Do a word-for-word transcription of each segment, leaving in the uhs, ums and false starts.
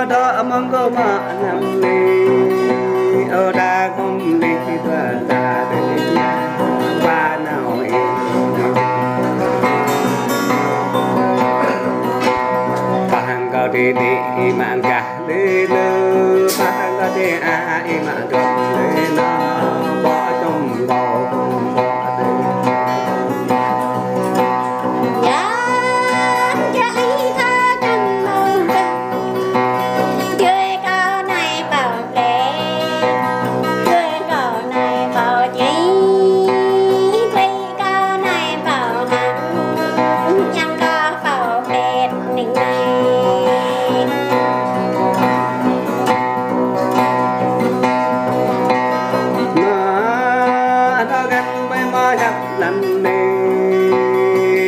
Dŏ mơ̆ng kơ mă năm ni, ơ ta khŏm đi tua ta tê ya, ba nao ih. Pah hăng kơ đi đi ih mă gah đi lơ, pah hăng kơ đi a ih mă dŏ đi lơ, bŏ čŏm bŏ kŏm bŏ đi. Ya, ya ih tha čăm mơ̆ng gah. Djuai kâo nai pâo plĕ, djuai kâo nai pâo čih, djuai kâo nai pâo hăng, ñăm kâo pâo plĕ ning nai. Mă, anŏ găn ƀơi mă hăp lăn ni,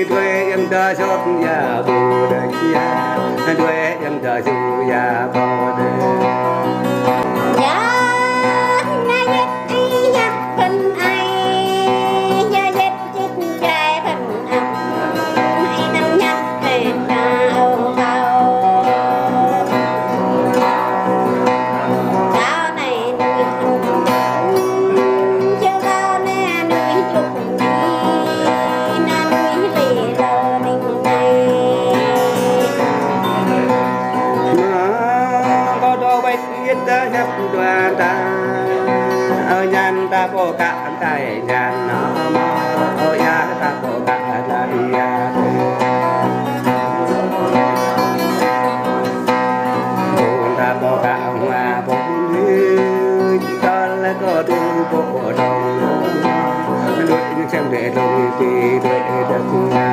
djuai yăng dơ sŏt ya bu dơ ya, djuai yăng dơ su ya bu dơ. Ya, ngă yet ih yap phăn ai, ya yet čit jai phăn ăp, ai năm yap kơ ta âu kâo. Kâo nai nuih, čơ kâo nai nuih čuk ni, nai nuih lĕ lơ ning nai. Mă kâo dŏ wĕh yit ta hăp dua ta, ơ ñan ta pô kă tai ñan nă mă, ơ ya ta pô kă tai ya. Pô ta pô kă hua pô ni, ta lĕ kơ tu pô dong, đuaĭ ñu čem đe dong pi đuaĭ đa ku na.